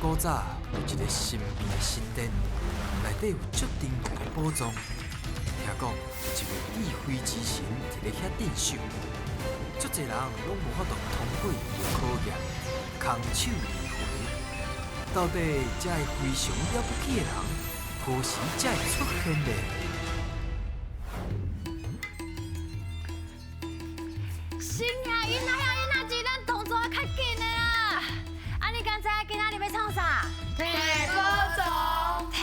古早有一个神秘的神殿，内底有足珍贵的宝藏。听讲有一位智慧之神伫咧遐镇守，足济人拢无法度通过伊的考验，空手而回。到底这个非常了不起的人，何时才会出现呢？新兄囡仔兄囡仔姊，咱动作较紧的啦。啊，你敢知影今仔日欲创啥？提宝藏。提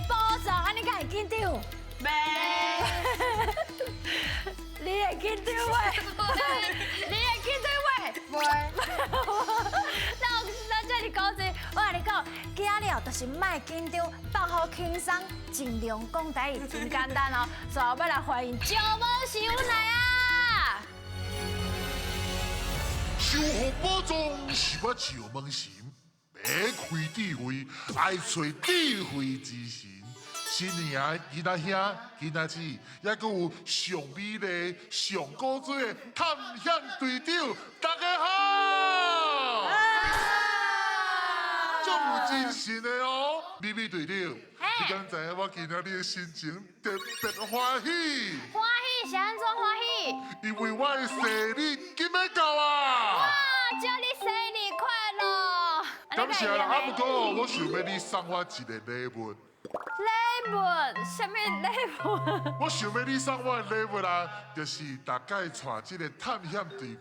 宝藏，啊，你敢会紧张？袂。你会紧张袂？你会紧张袂？袂。那咱这里讲者，我共你讲，今仔日哦，就是莫紧张，放予轻松，尽量讲台语，真简单哦。所以我欲来欢迎石门神来啊！守护宝藏是我石门神，欲开智慧，爱揣智慧之神。新年的囡仔兄、囡仔姊，犹阁有上美丽、上古锥的探险队长，大家好！足有精神的哦，美美队长，你敢知影我今仔日的心情特别欢喜？欢喜是按怎欢喜？因为我的生日紧欲到啊！哇，祝你生日快乐！感谢啦，啊，毋过我想欲你送我一个礼物。礼物？啥物礼物？我想欲你送我的礼物啊，就是逐摆带这个探险队员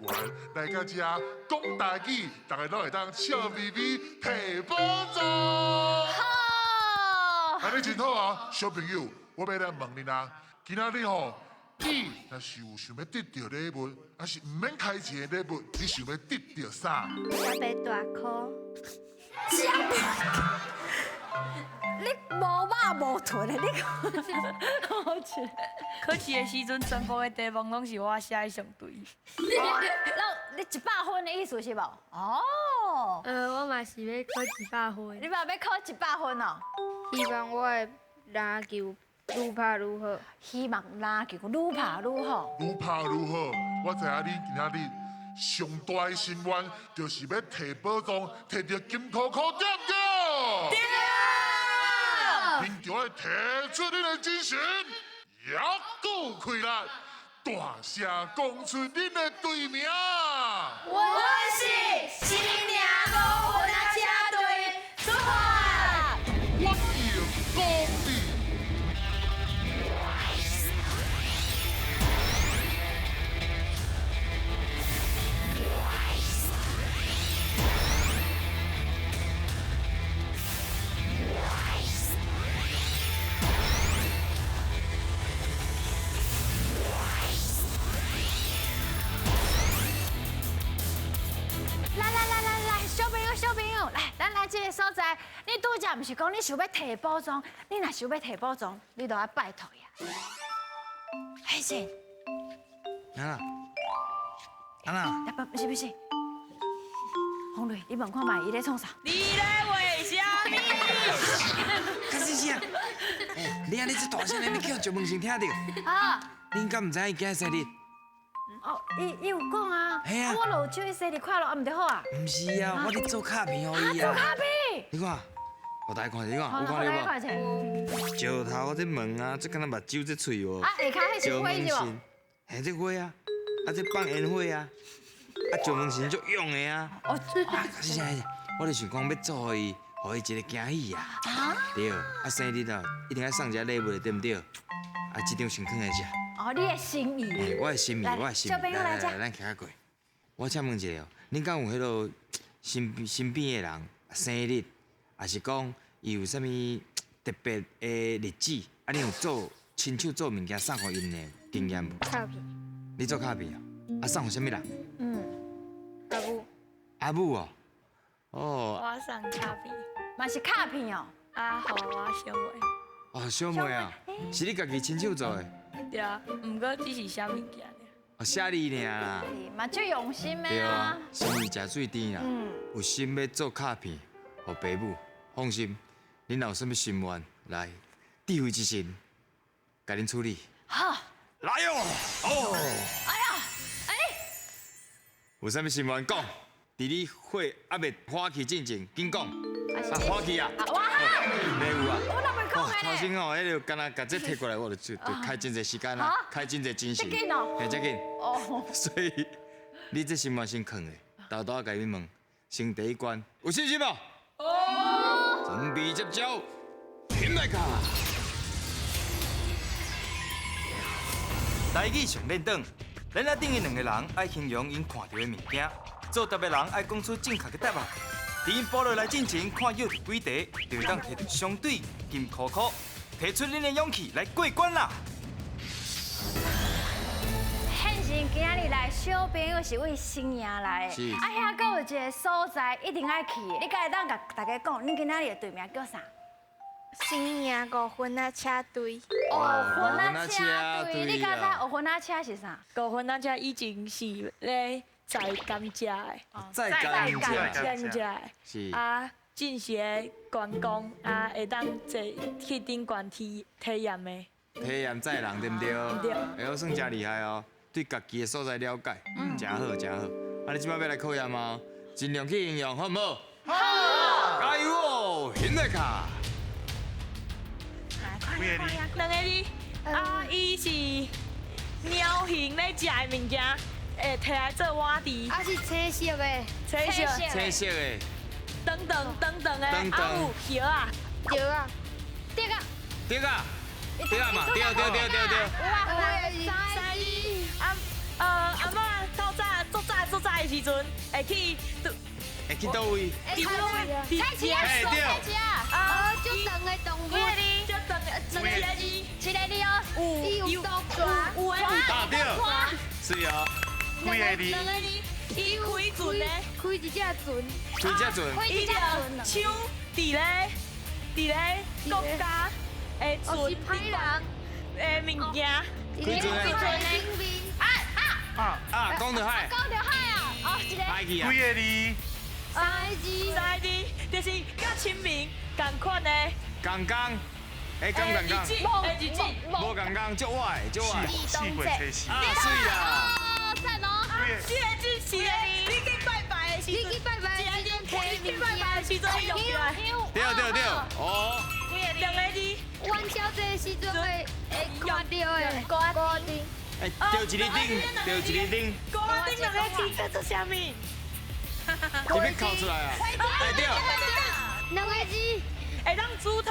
来到遮讲台语，逐家拢会当笑眯眯提宝藏。好，按呢真好啊，小朋友，我欲来问恁啊，今仔日吼，你若是有想欲得著礼物，抑是毋免开钱的礼物，你想欲得著啥？食袂大箍。食袂。你无肉无豚的，你讲好笑。考试的时阵，全部的题目拢是我写的上对。那你100分的意思是无？哦。我嘛是欲考100分。你嘛欲考100分哦？希望我的篮球愈拍愈好。希望篮球愈拍愈好。愈拍愈好，我知影你今仔日上大的心愿，就是欲提宝藏，提著金箍箍，对毋对？对。恁就爱提出恁的精神，犹阁有气力，大声讲出恁的队名。阮是新营五云仔车队出发。欢迎光临。来来来来来，小朋友小朋友，来，咱来这个所在。你拄才毋是讲你想欲提宝藏？你若想欲提宝藏，你就爱拜托伊。黑信。啊啦，啊啦。不，不是不是。洪瑞，你问看觅，伊咧创啥？你咧画啥物？较细声。你按呢这大声，你去予石门神听著。啊。恁敢毋知影伊今日生日？哦，伊有讲啊。嘿啊。我就祝伊生日快乐，啊，毋就好啊。毋是啊，我咧做卡片予伊啊。做卡片。你看，予大家看者，你看，有看著无？石头这门啊，这敢若目睭这喙无？啊，下跤彼是花是无？嘿，这花啊，啊这放烟火啊，啊石门神足勇的啊。哦，啊，是啥？我就想讲欲做予伊，予伊一个惊喜啊。对，啊生日啊，一定爱送一个礼物的，对毋对？啊，这张先囥佇遮。哦，你的心意。我的心意，我的心意。小朋友来遮。来，咱徛较过。我请问一下哦，恁敢有彼落身边的人生日，抑是讲伊有啥物特别的日子？啊，你有做亲手做物件送予𪜶的经验无？卡片。你做卡片啊？啊，送予啥物人？阿母。阿母哦。哦。我送卡片。嘛是卡片哦。啊，予我小妹。哦，小妹啊，是你家己亲手做的？对啊，毋过只是写物件尔。哦，写字尔啦。嘛足用心的啊。对啊，心意诚水甜啦。有心欲做卡片，予爸母放心，恁若有啥物心愿，来智慧之神，共恁处理。好。来哦，哦。哎呀，哎。有啥物心愿讲？伫你火犹未发起之前，紧讲。啊，歡喜啊！哇！沒有啊。我哪袂講的頭先哦，彼個敢若共這提過來，我就就開真濟時間啦，開真濟精神。這緊哦。嘿，這緊。哦。所以你這心嘛先囥咧，豆豆共你問，先第一關有信心無？哦。準備接招，起來卡！台語上練轉，咱仔頂的兩個人愛形容𪜶看著的物件，作答的人愛講出正確的答案。佇𪜶補落來進前，看叫著幾題，就會當提著相對金箍箍，提出恁的勇氣來過關啦！現場今仔日來小朋友是為新營來的，啊遐閣有一個所在一定愛去的，你敢會當共大家講，恁今仔日的隊名叫啥？新營五分仔車隊。五分仔車隊，你敢知五分仔車是啥？五分仔車以前是咧載甘蔗的，載甘蔗，甘蔗的，是啊，進時觀光啊，會當坐去頂懸體體驗的。體驗載人對毋對？對。哎呦，算誠厲害哦，對家己的所在了解，誠好誠好。啊，你這擺欲來考驗嗎？盡量去應用，好毋好？好。加油哦，起來卡！兩個字，啊，伊是鳥形咧食的物件，會提來做碗池。啊，是青色的。青色。青色的。長長長長的，啊有葉啊。葉啊。對啊。對啊。對啊嘛，對對對對對。三字。啊，阿嬤透早做早做早的時陣，會去。會去佗位？佗位？菜市啊，菜市啊。啊，足長的動物。足長的，一個字，一個字哦。有有毒蛇，有的啊對，是哦。幾個字？兩個字。伊開船的，開一隻船。開一隻船。開一隻船。搶佇咧佇咧國家的船是歹人的物件。開船的。啊啊啊！講著海。講著海啊！哦，一個。海去啊。幾個字？三個字，三個字，就是佮清明仝款的。仝仝，哎，仝仝仝。日子，無仝仝，足我的，足我的。四月初四。啊，媠啦。哦，讚哦。四個字是的，你去拜拜的時陣，你去拜拜的時陣，你去拜拜的時陣用著的。對對對，哦。兩個字。元宵節的時陣會會看著的。歌仔燈。哎，著一个燈，著一个燈。歌仔燈兩個字叫做啥物？這欲哭出來啊！哎對，兩個字，會當煮湯，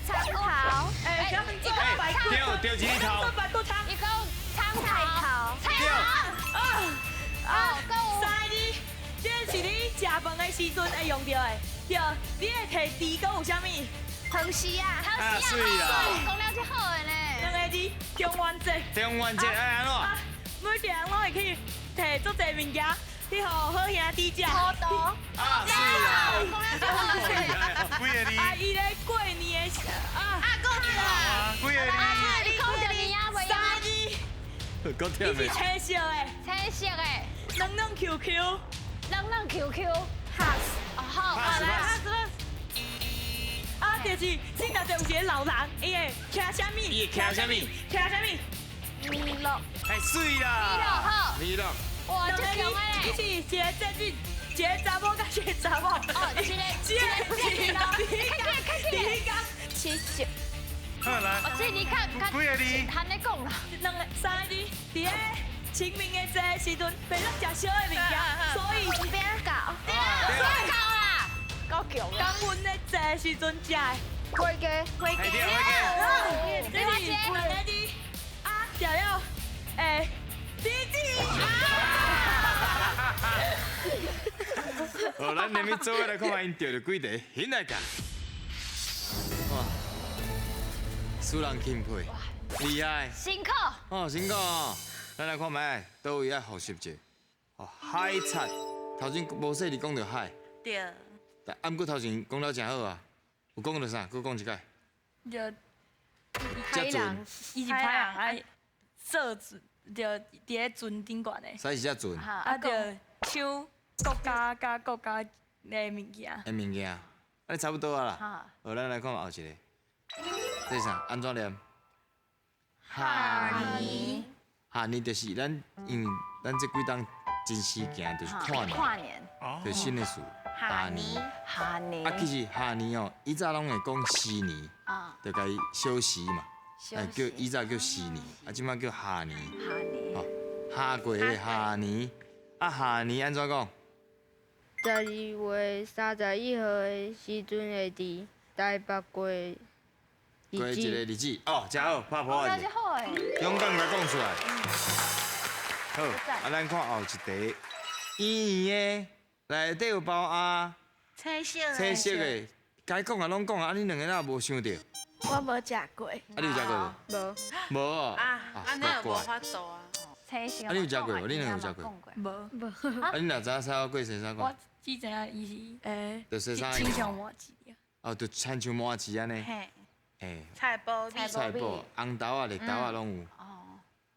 蔥頭，會當做排骨，對，著一个頭，做排骨湯，伊講蔥頭，菜頭，啊啊，三個字，這是你食飯的時陣會用著的，對，你會提豬閣有啥物？湯匙啊，啊，媠啦，講了就好的呢。兩個字，中元節，中元節愛按怎？每一個人攏會去提足濟物件。去予好兄弟食。土豆。啊，是啦。幾個字？啊，伊咧過年的時啊。啊，講對啦。幾個字？啊，你講著年啊，袂三字。講忝伊是青色的。青色的。軟軟 Q Q。軟軟 Q Q。哈。哦好。来，啊，就是圣诞节有一个老人，伊會騎啥物？伊會騎啥物？騎啥物？麋鹿。哎，媠啦。麋鹿好。麋鹿。哇，這強的你是一個節日，一個查某佮一個查某。哦，一個，一個節日咯。較緊，較緊。七夕。好來。哦，這你較較幾個字？含咧講啦。兩個、三個字，佇咧清明的節時陣，袂當食燒的物件，所以餅糕。對啊，餅糕啦，夠強。感恩的節時陣食的。火雞，火雞。這是兩個字，啊，食了，會。弟弟。好，咱連續做伙來看覓𪜶著著幾題，起來共。哇，使人欽佩，厲害。辛苦。哦，辛苦哦。咱來看覓，佗位愛複習者。哦，海賊，頭前無細膩講著海。對。但啊，毋過頭前講了誠好啊，有講著啥？閣講一擺。就。隻船。伊是歹人愛做船，就佇咧船頂懸的。啥是隻船？啊，就搶國家佮國家的物件。的物件，按呢差不多啊啦。好，咱來看後一個，這是啥？按怎念？哈年。哈年就是咱，因為咱這幾冬真時行，就是跨年，跨年，就是新的事。下年。下年。啊，其實下年哦，以早攏會講時年，就共伊小時嘛，叫以早叫時年，啊，這擺叫下年。下年。哦，下過的下年，啊，下年按怎講？12月31號的時陣會佇台北過日過一個子。日子，哦，真好，拍噗仔真好誒。勇敢共講出來。好，啊，咱看後一題，圓圓的，內底有包鴨，青色的。青色的，該講的攏講啊，啊，恁兩個哪無想著？我無食過。啊，你有食過無？無。無哦。啊，按呢無法度啊。青色。啊，你有食過無？你兩個有食過？無。無。啊，你若知影啥過洗衫褲？我只知影伊是就洗衫。親像麻糍啊。哦，就親像麻糍按呢。嘿。嘿。菜脯。菜脯、紅豆仔、綠豆仔攏有。哦。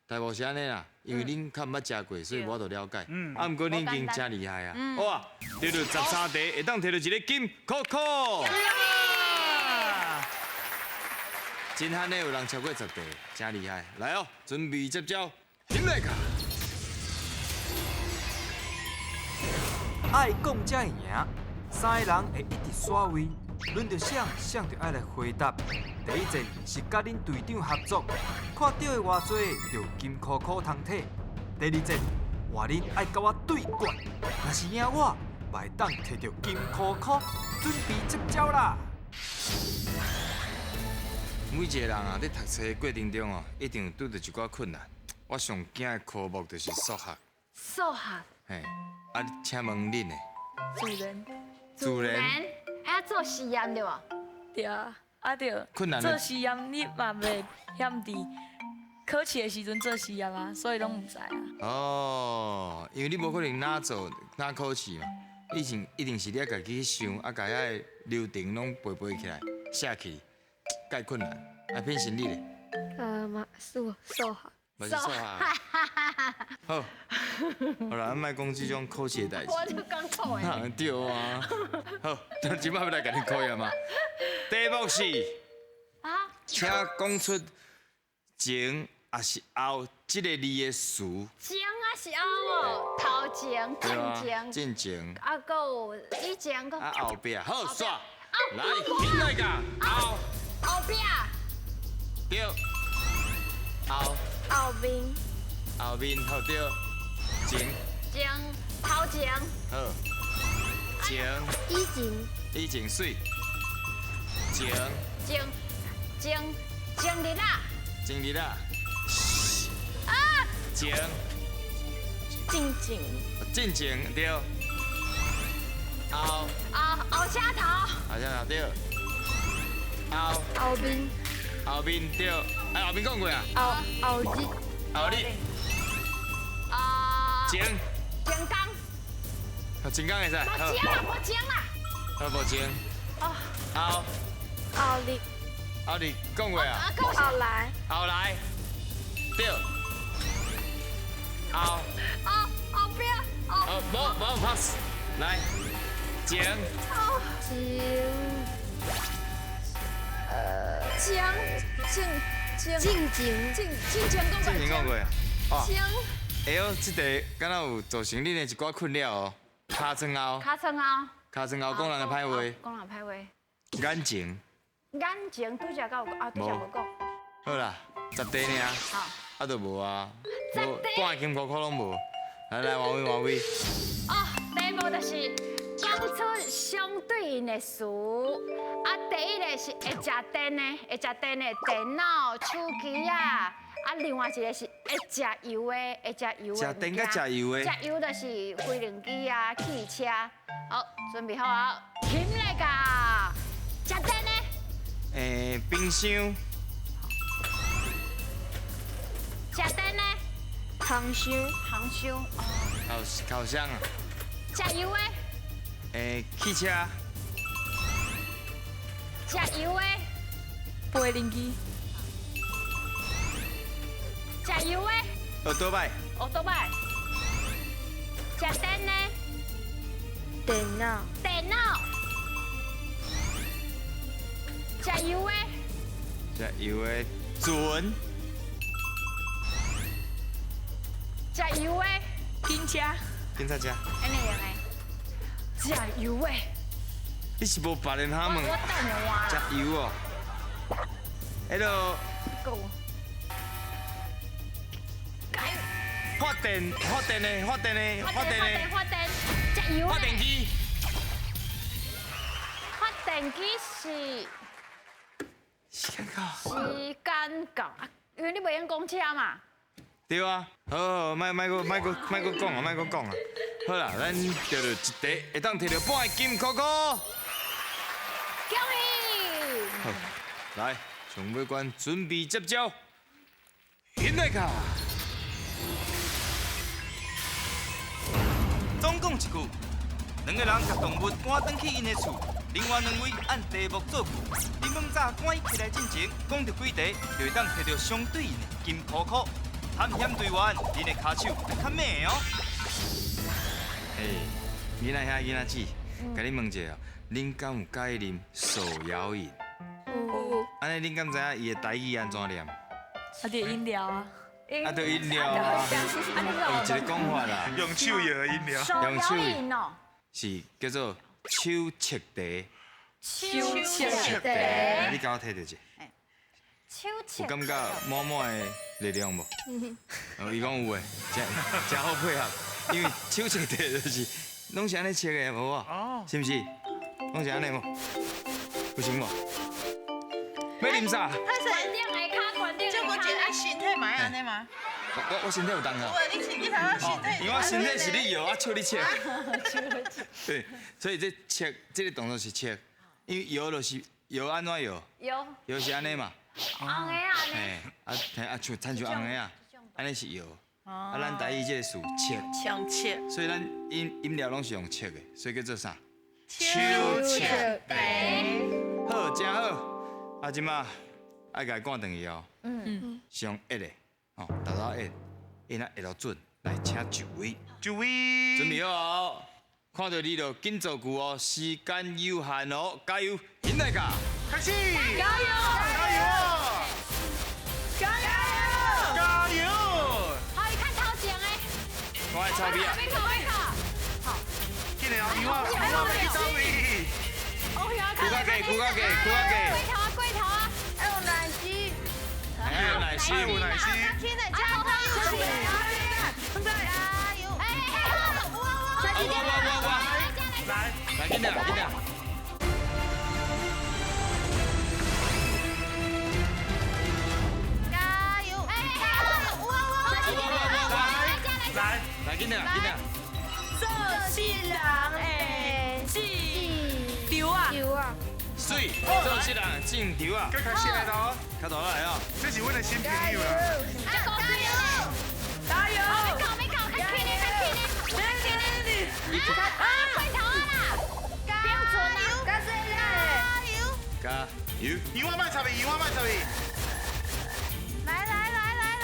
大部是按呢啦，因為恁較毋捌食過，所以無法度了解。啊，毋過恁已經真厲害啊！哇，得到13題，會當摕到一個金箍箍。真罕的有人超過10題，真厲害！來哦，準備接招，起來卡！愛講才會贏，三个人會一直刷位，輪著誰，誰就愛來回答。第一戰是佮恁隊長合作，看著的偌濟就金箍箍通摕。第二戰換恁愛佮我對決，若是贏我，嘛會當摕著金箍箍。準備接招啦！每一個人啊，佇讀冊的過程中哦，一定有拄著一寡困難。我上驚的科目就是數學。數學。嘿，啊，請問恁呢？自然。自然。啊，做實驗對無？對啊，啊對。困難。做實驗你嘛袂曉佇考試的時陣做實驗啊，所以攏毋知啊。哦，因為你無可能哪做哪考試嘛，以前一定是你愛家己去想，啊，共遐个流程攏背背起來寫起，蓋困難。啊，品成你咧？嘛數學。嘛是數學。好，好啦，咱莫講這種考試的代誌。我就講錯的。對啊。好，這擺欲來共你考驗啊。題目是，請講出前抑是後這個字的詞。前抑是後哦，頭前、進前、進前。啊，閣有以前，閣。啊，後壁，好，煞。來，起來噶，後。後壁。對。後。後面。後面，好對。前。前，頭前。好。前。以前。以前媠。前。前，前，前日啊。前日啊。啊。前。进前。进前对。后。后后车头。后车头对。后。后面。后面对。哎，后面讲过啊。后后日。后日。啊。前。前工。前工会使。无前啦，无前啦。好，无前。哦。后。后日。后日讲过啊。后来。后来。对。后。后后壁。哦，无无 pass。来。前。前。前前前进前进进前讲过。进前讲过啊。哦。前。哎呦，这题敢若有造成恁的一寡困扰哦。尻川后。尻川后。尻川后讲人的歹话。讲人歹话。眼前。眼前拄才有啊，拄才无讲。好啦，10题尔。好。啊，就无啊。无半金箍箍攏無。來來，換位換位。哦，題目就是講出相對應的詞。啊，第一個是會食電的，會食電的電腦、手機啊。啊，另外一個是會食油的，會食油的。食電佮食油的。食油就是飛輪機啊、汽車。好，準備好啊，起來噶。食電的。欸，冰箱。食電的。烘箱。烘箱。烤烤箱啊。食油的。欸，汽車。食油的。飛輪機。食油的。歐多拜。歐多拜。食電的。電腦。電腦。食油的。食油的船。食油的。警車。警察車。按呢用的。食油的。你是無別人哈問？我等下食油哦。彼个。發電發電的發電的發電的。發電食油。發電機。發電機是。時間到。時間到啊，因為你袂用講車嘛。對啊，好，好，莫莫閣莫閣莫閣講啊，莫閣講啊。好啦，咱摕著一題，會當摕著半個金箍箍。恭喜！好，來，上尾關準備接招，引來卡。總共一句，兩个人共動物趕轉去𪜶的厝，另外兩位按題目造句。恁猛早趕起來進前，講著幾題，就會當摕著相對應的金箍箍。探險隊員，恁的跤手較猛哦。嘿，囡仔兄囡仔姊，共你問一下哦，恁敢有佮意啉手搖飲？有。按呢，恁敢知影伊的台語按怎念？啊，就飲料啊。啊，就飲料啊。用一個講法啦。用手搖的飲料。手搖飲哦。是叫做手切茶。手切茶。你共我提著者。手切。有感覺滿滿的力量無？哦，伊講有的，誠誠好配合，因為手切茶就是攏是按呢切的，無無？是毋是？攏是按呢無？有成無？欲啉啥？關頂的跤，關頂的跤。這無一啊，身體嘛愛按呢嗎？我身體有動啊。有，你你頭先身體。因為我身體是咧搖，啊手咧切。對，所以這切這個動作是切，因為搖就是搖按怎搖？搖。搖是按呢嘛。紅的啊，嘿，啊，啊像親像紅的啊，按呢是搖，啊，咱台語這个詞切，像切，所以咱飲飲料攏是用切的，所以叫做啥？手切茶。好，真好。啊，這馬愛共伊趕轉去哦。是用壓的，吼，沓沓壓，壓若壓到準。來，請就位。就位。準備好哦，看著你就緊造句哦，時間有限哦，加油，起來噶！開始。加油！加油！加油！加油！好，伊較頭前的。我愛臭屁啊！別靠，別靠。好。緊來哦，牛仔，牛仔欲去佗位？苦較濟，苦較濟，苦較濟。過頭啊，過頭啊！愛有耐心。愛有耐心。愛有耐心。起來，加油！加油！哎哎哎！哇哇哇哇！來，來緊點，緊點。加油！哎哎哇哇！來，來緊點，緊點。做事人會種稻仔。稻仔。媠，做事人種稻仔。閣開始來咯，較大來哦。這是阮的新朋友啦。加油！加油！欲到，欲到，較輕的，較輕的，較輕的。啊，快頭啊啦！標準啊！加水啦！加油！油仔莫插伊，油仔莫插伊。來來來來來，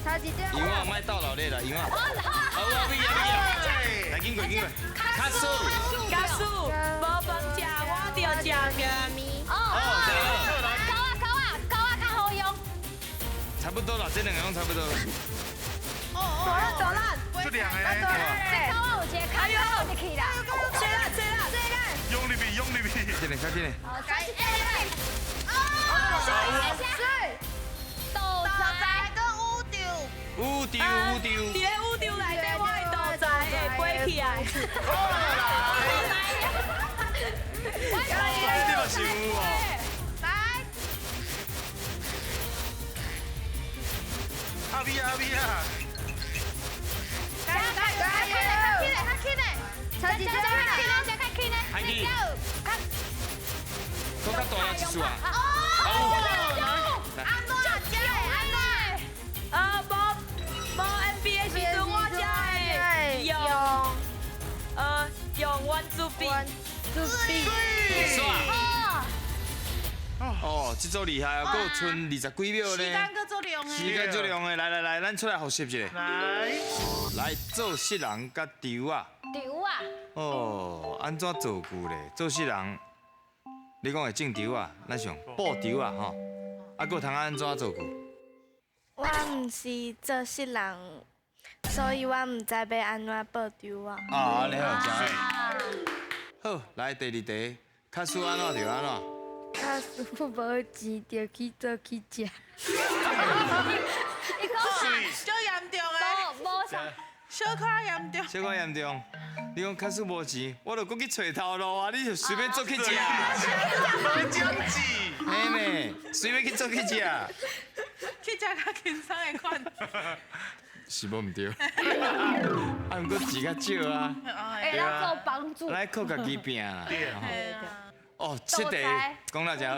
差一點。油仔莫鬥鬧熱啦，油仔。好，好，好啊，你啊你啊。來，緊過緊過。較輸。較輸，無飯食，我著食麵。哦，高啊高啊高啊，較好用。差不多啦，這兩個攏差不多。走啦走啦，這兩個。這高啊有一個較好入去啦。水啦水啦水啦。用入去，用入去。緊來，較緊來。好，來來。哦，水。豆仔跟宇宙。宇宙宇宙。佇咧宇宙內底，我的肚仔會飛起來。你嘛是有哦。來。阿美阿美啊！加油加油加油！起來，起來，差一點較輕的，較輕的。海基。閣較大一束啊！哦，安怎食的？安怎？啊，無無 NBA 時陣，我才會用用圓珠筆。珠筆。煞。哦，這組厲害哦，閣有賰20幾秒呢。時間閣足長的。時間足長的，來來來，咱出來複習一下。來。來，做穡人佮稻仔。稻仔。哦，按怎造句咧？做穡人，你講會種稻仔，咱是用布稻仔吼。啊，閣通按怎造句？我毋是做穡人，所以我毋知欲按怎報稻仔。啊，按呢好，誠好。好，來第二題，假使按怎就按怎。假使無錢，就去做去食。你講啥？足嚴重的。無啥。小可嚴重。小可嚴重。你講假使無錢，我就閣去揣頭路啊！你就隨便做去食。無獎錢。嘿呢，隨便去做去食。去食較輕鬆的款。是無毋對，啊，毋過錢較少啊。會當做幫助。來靠家己拼啦。對。哦，這題講得真好，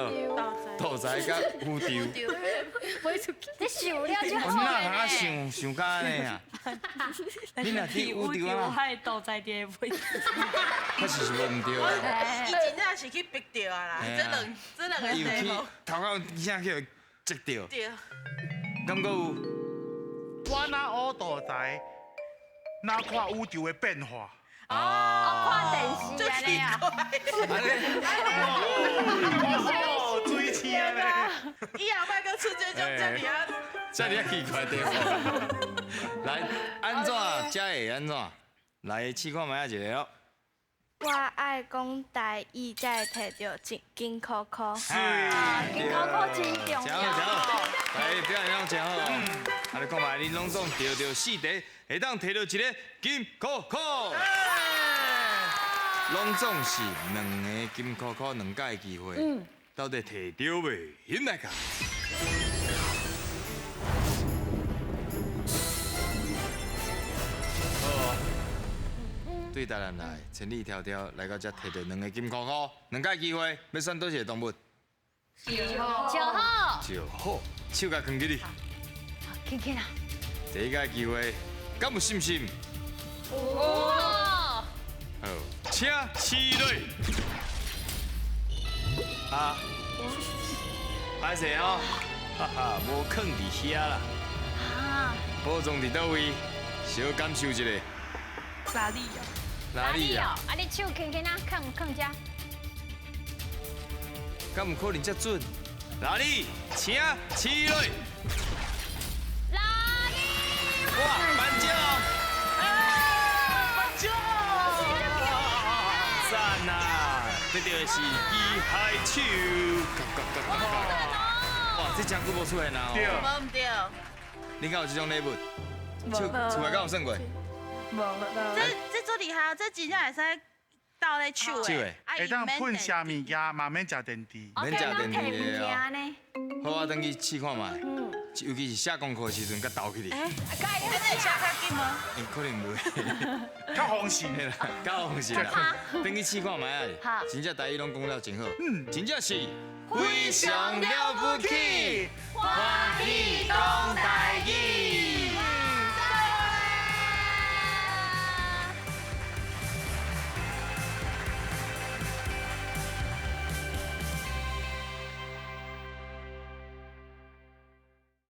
屠宰佮宇宙。你想了就好。我哪通啊想想甲按呢啊？你若去宇宙啊？我屠宰伫个位。确实是无毋對啊。伊真正是去逼著啊啦，這兩個題目。頭殼真去予砸著。對。敢閣有？我若學屠宰，若看宇宙的變化。哦，看電視按呢啊！哦，水星咧！以後莫閣出這種這爾啊，這爾奇怪題目。來，按怎才會按怎？來試看覓仔一個哦。我愛講台語，才會提著金金箍箍。金箍箍真重要。真好，真好，來表現攏真好哦。啊，你看覓，你攏總著著四題，會當提著一个金箍箍。攏總是兩个金箍箍兩擺機會，到底提著袂？翕來看。好，對台南來，千里迢迢來到這，提著兩个金箍箍，兩擺機會，欲選佗一个動物？石虎。石虎，手共囥起哩。輕輕啊。第一个機會，敢有信心？有。好，請起立。啊，歹勢哦，哈哈，無囥佇遐啦。啊。寶藏佇佗位？小感受一下。哪裡哦？哪裡啊？啊，你手輕輕啊，囥囥遮。敢有可能這準？哪裡？請起立。哪裡？哇，頒獎！頒獎！讚啊！得著的是機械手。哇，這真久無出現啊！對。無毋對。你敢有這種禮物？厝厝內敢有算過？無。這足厲害，這真正會使鬥咧手的。會當噴啥物件，嘛免食電池。免食電池的哦。好啊，轉去試看覓。尤其是寫功課的時陣，佮鬥起來。欸，這會寫較緊嗎？可能袂。較方便啦，較方便啦。轉去試看覓啊！真正台語攏講了真好。真正是非常了不起，歡